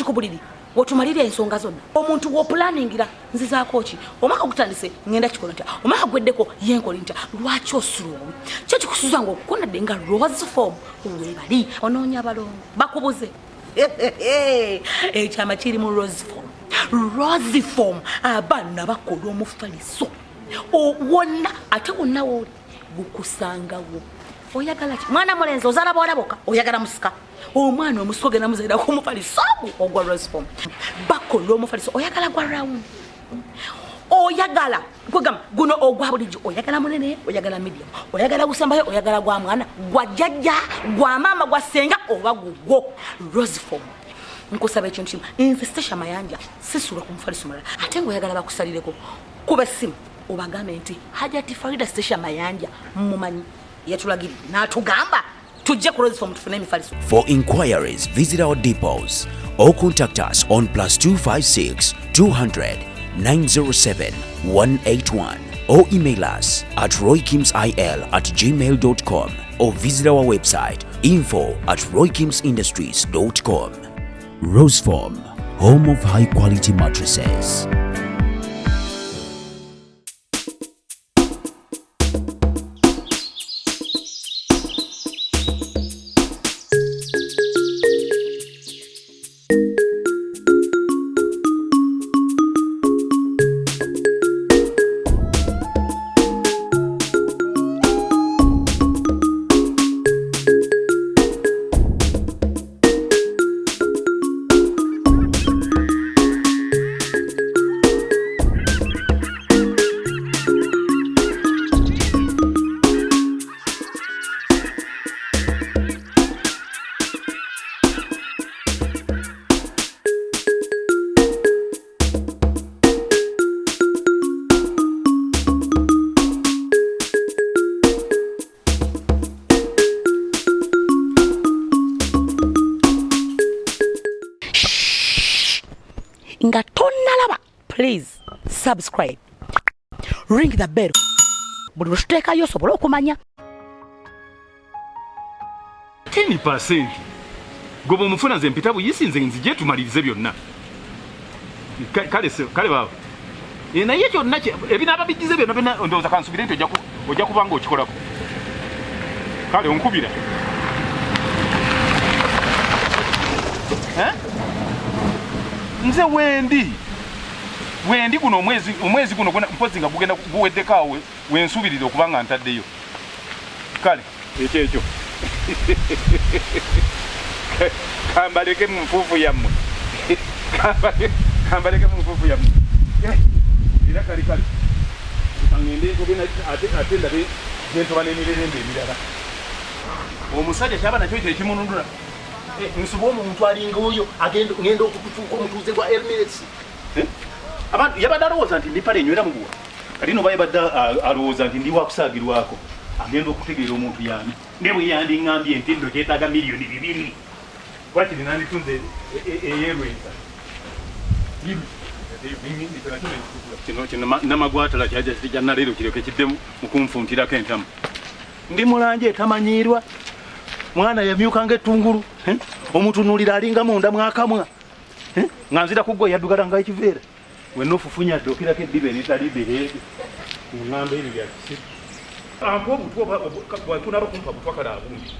Kati ku buliri wetumalira ensonga zonna, omuntu wopulaningira nzizaako ki, omwaka gutandise ngenda kikola ntya, omwaka gweddeko yenkola ntya. Lwaki osula obubi? Kyo kikusuza nga okukonadde nga Rose Foam webali onoonya abalongo bakubuze. Ekyama kiri mu Rose Foam. Rose Foam, abaana bakola omufaliso wonna, ate wonna wooli gukusangawo. Oyagala ki? Mwana mulenzi ozaala bawala bokka, oyagala musika? Omwana omusika ogenda muzaira ku mufaliso ogwa Rose Foam. Bakola omufaliso, oyagala gwa round, oyagala kwegamba guno ogwa bulijjo, oyagala munene, oyagala medium, oyagala gusembayo, oyagala gwa mwana, gwa jjajja, gwa maama, gwa ssenga oba gugwo. Rose Foam, nkusaba ekintu kimu. Nze Stasha Mayanja sisula ku mufaliso mulala. Ate ngaoyagala bakusalireko, kuba essimu obagambe nti Hajati Farida Stasha Mayanja mumanyi yatulagirire n'atugamba tujje ku Rose Foam tufune emifaliso. For inquiries, visit our depots or contact us on +256 200 907 181 or email us at roykimsil@gmail.com or visit our website info@roykimsindustries.com. Roseform, home of high quality mattresses. Nga tonnalaba, please subscribe, ring the bell, buli lwe tuteekayo osobole okumanya. 10% gwe bwomufuna, nze mpita buyisi, nze nzije tumalirize byonna. Kale baaba. Naye kyonna ebinaaba bijjize byonna byonna, ndowooza kansubire nti ojja kuba nga okikolako. Kale onkubira. Eh? Nze wendi guno omwezi guno mpozi nga gugenda guweddeko awo wensuubirira okuba nga ntaddeyo. Kale ekyo ekyo kambaleke mu nfuufu yammwe, kambaleke mu nfuufu yammwe. Era kale kangende ntobe, ate ndabe gyentoba n'emirerembe emirala. Omusajja kyaba nakyo kyekimununula. Nsuba omuntu alinga oyo ngenda okutufuuka omutuuze gwa Emirates. Abantu yabadde alowooza nti ndi pale enywera muguwa. Kati no yabadde alowooza nti ndi wakusaagirwako. Agenda okutegeera omuntu yani ne bwe yandiŋŋambye nti nno kyetaaga 2 miliyoni, wakiri nanditunze eyerwenza. Kino namagwatala kyaja kiti naleero kiryoke kiddemu mukunfuntirako entamu. Ndi mulangi etamanyiirwa, mwana yamyuka ngaettungulu, eh? Omutunuulira alinga munda mwakamwa, eh? Nga nzira ku gwe yaddugala nga ekiveera wenna ofufunya dde okirako eddiba eritali ddereege. Ŋŋamba ebyo bya kisiru. Ampa obutwa, bwatunaba kumpa butwa kale abumbi,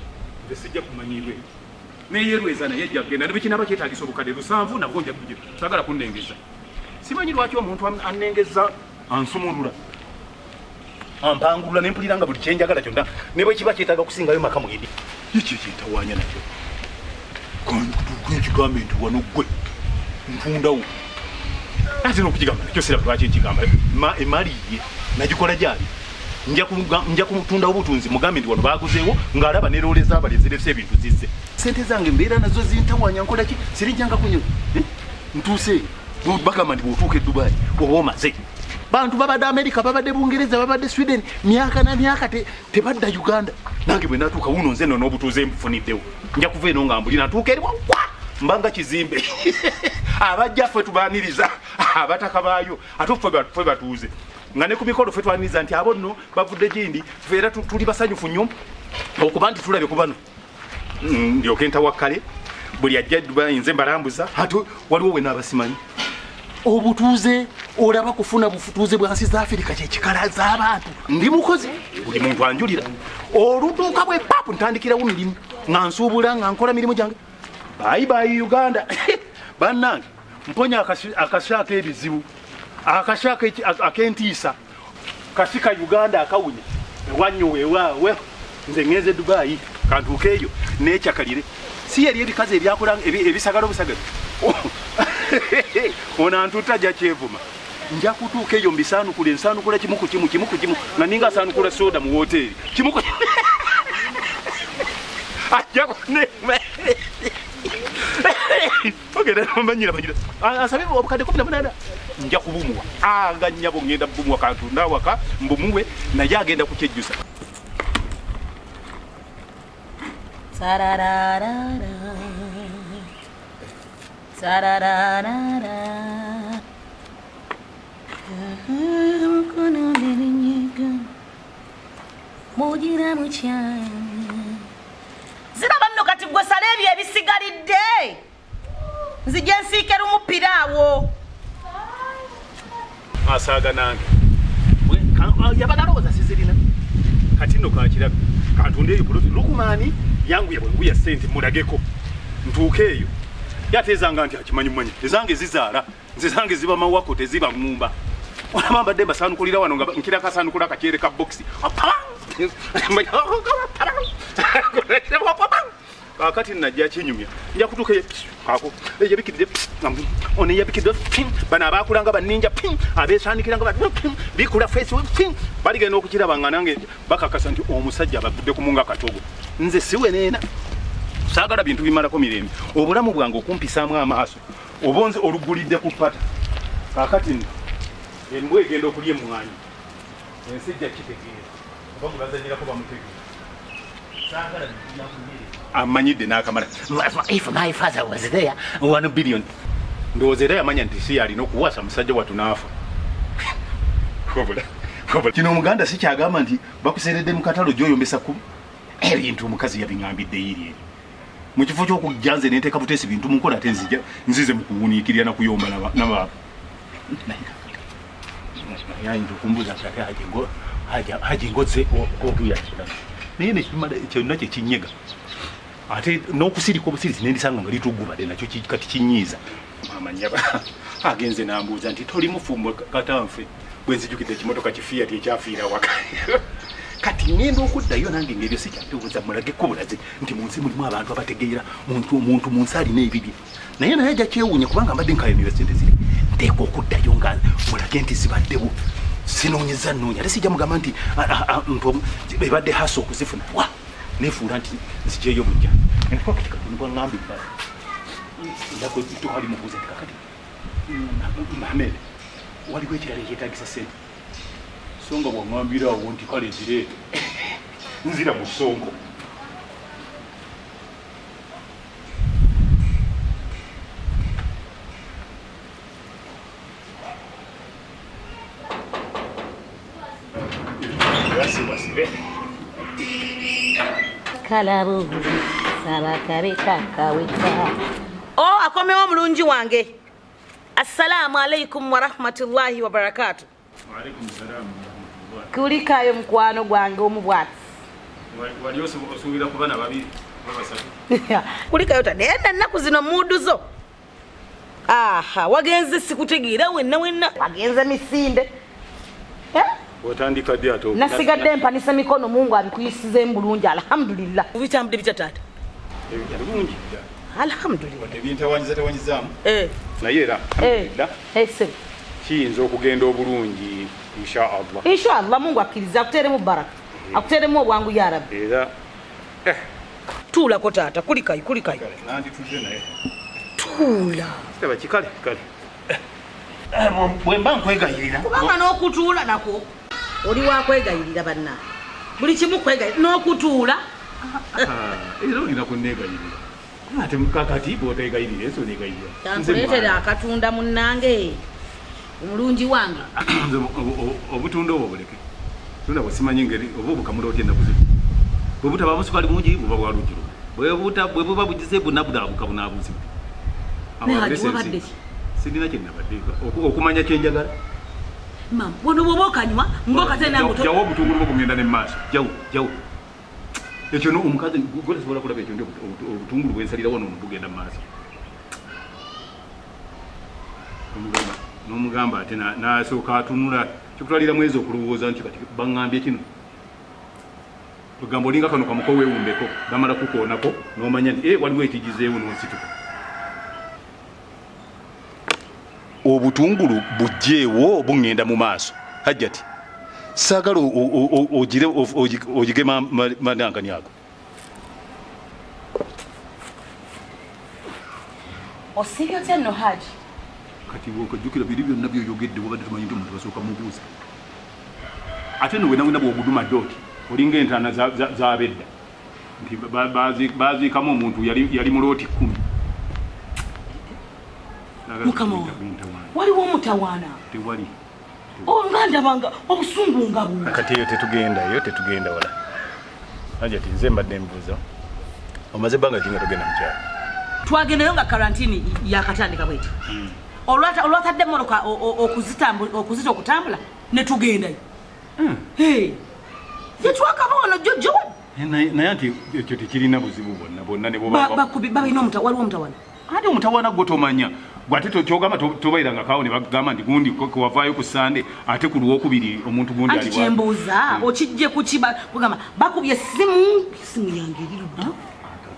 nze sijja kumanyiirwe neyerweza, naye ejja kugenda ne bwekinaba kyetagisa obukadde 7 nabwo nja kugira. Saagala kunnengeza. Simanyi lwaki omuntu annengeza, ansumulula, ampangulula nempulira nga buli kyenjagala kyonna ne bwe kiba kyetaaga kusingayo maka mwedi. Ekyo kyentawaanya nakyo nkigambe nti wano gwe ntundawo, ate n'okukigamba nakyo siraba lwaki nkigamba. Emaali ye nagikola gyali, nja kumutundawo butunzi, mugambe nti wano baguzeewo ng'alaba ne loole z'abali ezirese ebintu zizze. Sente zange mbeera nazo zintawanya, nkola ki? Sirijjanga kunyo. Eh? Ntuuse bagamba nti bw'otuuka e Dubai oba omaze. Bantu babadde Amerika, babadde Bungereza, babadde Sweden myaka na myaka, tebadda Uganda. Nange bwe natuuka wuno, nze nno n'obutuuze nfuniddewo, nja kuva eno nga mbuli natuuka eri wa mbanga kizimbe. Abajja ffe tubaniriza, abataka baayo, ate ffe batuuze nga ne ku mikolo ffe twaniriza nti abo nno bavudde gindi. Ffe era tuli basanyufu nnyo okuba nti tulabye ku bano. Ndyoke ntawakkale Buli ajja Dubai nze mbalambuza, ate waliwo we n'abasimanyi. Obutuuze olaba kufuna bufutuuze bwa nsi za Afirika kyekikala z'abantu. Ndi mukozi, buli muntu anjulira. Olutuuka bwe papu ntandikirawo mirimu, nga nsuubula, nga nkola mirimu gyange. Bye bye Uganda. Bannange, mponya akasi ak'ebizibu, akasi ak'entiisa, kasika Uganda akawunya. Ewannyo weewaawe, nze ŋŋenze Dubai, kantuuke eyo neekyakalire. Si yeri ebikazi ebyakola ebisagala obusagala. Ono antutte ajja kyevuma. Nja kutuuka eyo mbisaanukule, nsaanukula kimu ku kimu, kimu ku kimu, nga ninga asaanukula soda mu wooteeri. Kimu ku ajja kunema. Ogenda manyira manyira. Asabye obukadde 18. Nja kubumuwa. Aga nnyabo ngenda bumuwa kantunda awaka mbumuwe naye agenda kukyejjusa. Tarararara. Tarararara. Mukono nilinyega. Mugira mukyanya. Ziraba nno kati gwe sala ebyo ebisigalidde. Nzije nsiike lumu piraawo. Asaaga nange. Yabadde alowooza sizirina. Kati nno kankirabe. Kantunde eyo puloti Lukumaani yanguya bwe nguya ssente mulageko. Ntuuke eyo. Ye ate ezanga nti akimanyi mumanyi. Ezange zizaala. Nze zange ziba mawako teziba ŋŋumba. Olaba mbadde mbasaanukulira wano nga nkira akasaanukula akakyere ka bokisi. Kaakati najja kinyumya. Nja kutuuka eyo, ako. Eyabikidde, ono eyabikidde, bano abaakulanga banninja, abeesaanikiranga bikula feesi, baligenda okukiraba nga nange bakakasa nti omusajja abavudde ku munga katogo. Nze siweneena. Saagala bintu bimalako mirembe. Obulamu bwange okumpisaamu amaaso. Oba nze olugulidde ku ppata. Kaakati nno, embwa egenda okulya emmwanyi. Ensi ejja kitegeera. Oba gwe bazannyirako bamutegeera. Saagala bintu bya kunyereza. Amanyidde n'akamala. If my father was there, 1 billion. Ndowooza era yamanya nti si yalina okuwasa musajja wattu n'afa. Wabula, wabula. Kino Omuganda si kyagamba nti bakuseeredde mu katalo gy'oyombesa kkubo. Ebintu omukazi yabiŋŋambidde yiri eri. Mu kifo ky'okujja nze ne nteeka buteesi bintu mu nkola ate nzija nzize mu kuwuniikirira na kuyomba n'abantu. Naye ayinza okumbuuza nti ate Haji ngozze okuyakira. Naye nekimala kyonna kye kinyega. Ate n'okusirika obusirisi ne ndisanga nga lituggubadde nakyo kati kinyiiza. Maama nnyaba agenze n'ambuuza nti toli mufumbo katanfe bwe nzijukidde ekimotoka ki Fiat ekyafiira waka. Kati ngenda okuddayo nange ng'ebyo sikyandowooza mulageko bulaze nti mu nsi mulimu abantu abategeera muntu mu nsi alina ebibye. Naye naye ajja kyewuunya kubanga mbadde nkayanira ssente ziri. Nteekwa okuddayo nga mulage nti zibaddewo. Sinoonyezza nnoonya ate sijja mugamba nti ebadde hasa okuzifuna. Wa! Neefuula nti nzigyeyo bujja. Enkwakati kati nibwaŋŋamba ebbala. Ndako tukali mubuuza nti kakati Mohamed waliwo ekirala ekyetaagisa ssente. So nga bw'oŋŋambira awo nti kale nzireete. Nzira mu ssonko. Kalabo sabakabe kakaweka. Oh, akomewo omulungi wange. Assalamu alaikum warahmatullahi wabarakatuh. Wa alaikum salam warahmatullahi. Kulikayo mukwano gwange omu bwati. Wali osuubira kuba na babiri oba basatu? Kulikayo ta naye ennaku zino muudu zo. Aha, wagenze sikutegeera wenna wenna. Wagenze misinde. Otandika ddi ate oku- Nasigadde mpanisa mikono, Mungu abikuyisizeemu bulungi, alhamdulillah. Bitambudde bitya taata? Ebirungi. Alhamdulillah. Wadde bintawanyiza tawanyizaamu. Naye era, alhamdulillah. Sebo. Kiyinza okugenda obulungi inshallah. Inshallah, Mungu akkiriza akuteeremu baraka. Akuteeremu obwangu ya Rabbi. Era, Tuulako taata, kulikayo, kulikayo. Kale, nanditudde naye. Tuula. Sitaba kikale, kale. Bwe mba nkwegayirira. Kubanga n'okutuula nakwo. Oli wa kwegayirira bannange. Buli kimu kwegayirira n'okutuula. Era olina kunneegayirira. Ate kakati bw'oteegayirira ensi oneegayirira. Kankuleetere akatunda munnange. Omulungi wange. Nze obutunda obwo buleke. Tunda bwe simanyi ngeri oba obukamula otya ennaku zino. Bwe butabaamu sukaali mungi buba bwa lujjuliro. Bwe buba bugize buna bunaabuka bunaabuzi. Naye Haji, wabadde ki? Sirina kye nabadde okumanya kye njagala. Mama, wano bw'oba okanywa ng'okate nange Jawo obutungulu bwo bugenda ne maaso. Jawo, jawo. Ekyo no omukazi gwe tasobola kulaba ekyo ndi obutungulu bwe nsalira wano bugenda mu maaso. Omugamba n'omugamba ate n'asooka atunula kikutwalira mwezi okulowooza nti kati baŋŋambye kino. Kugamba olinga kano kamuko weewumbeko bamala kukoonako n'omanya nti waliwo ekigizeewo n'osituka. Obutungulu bujjeewo bungenda mu maaso. Hajjati saagala ogire ogige manangani ago. Osiibye otya nno Haji? Kati bw'okajjukira biri byonna by'oyogedde wabadde tumanyi nti omuntu basooka mubuuza. Ate no wena wena bw'oguduma doti olinga entaana z'abedda nti baziikamu omuntu yali mulooti 10. Mukama wange, waliwo omutawaana? Tewali. Nga ndabanga obusungu nga bungi. Kati eyo tetugendayo, tetugenda wala. Hajjati nze mbadde mbuuza, omaze ebbanga ki nga togenda mu kyalo? Twagendayo nga karantini yakatandika bweti. Olwatadde emmotoka okuzita okutambula ne tugendayo. Tetwakaba wano jjojjo. Naye anti ekyo tekirina buzibu bwonna bwonna ne bw'oba Bakubi, balina waliwo omutawaana. Ate omutawaana gwo tomanya. Gwe ate ky'ogamba tobeeranga kaawo ne bagamba nti gundi wavaayo ku Ssande ate ku Lwokubiri omuntu gundi Anti ali wa- kyembuuza, okijje ku ki kugamba bakubye essimu, essimu yange eri ludda.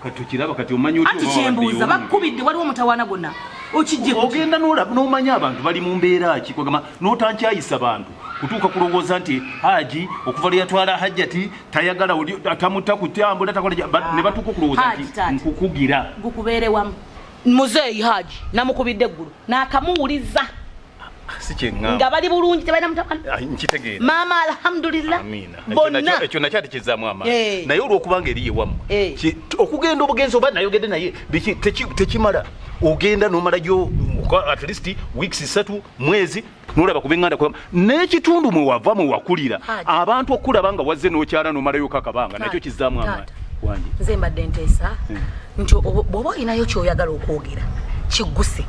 Kati okiraba kati omanyi otya Anti oba kyembuuza, wabaddeyo bakubidde waliwo omutawaana gwonna. Okijje ku ki? Ogenda n'omanya abantu bali mu mbeera ki, kwegamba n'otankyayisa bantu kutuuka kulowooza nti Haji okuva lwe yatwala Hajjati tayagala oli, tamutta kutambula, takola ne batuuka okulowooza Haji, nti taata. nkukugira. Gukubeere wamu. Muzeeyi Haji namukubidde eggulo n'akamuwuliza. Si kye ŋŋamba. Nga bali bulungi tebalina mutawaana. Nkitegeera. Maama alhamdulillah. Amiina. Bonna. Ekyo nakyo ate kizzaamu amaanyi. Naye olw'okubanga eri ye wammwe. Okugenda obugenzi oba nayogedde naye, biki, tekimala. Ogenda n'omalayo at least weeks 3 mwezi n'olaba ku b'eŋŋanda kwa-, n'ekitundu mwe wava mwe wakulira. Haji. Abantu okulaba nga wazze n'okyala n'omalayo kakabanga, Taata, nakyo kizzaamu amaanyi. taata. Wangi. Nze mbadde nteesa nti bw'oba olinayo ky'oyagala okwogera kigguse.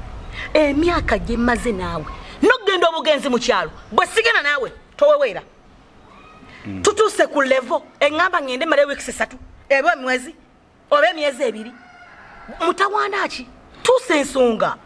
Emyaka gye mmaze naawe n'okugenda obugenzi mu kyalo, bwe sigenda naawe toweweera. Tutuuse ku level eŋŋamba ŋŋende mmale weeks 3 eba emwezi oba emyezi 2. Mutawaana ki? Tuuse ensonga.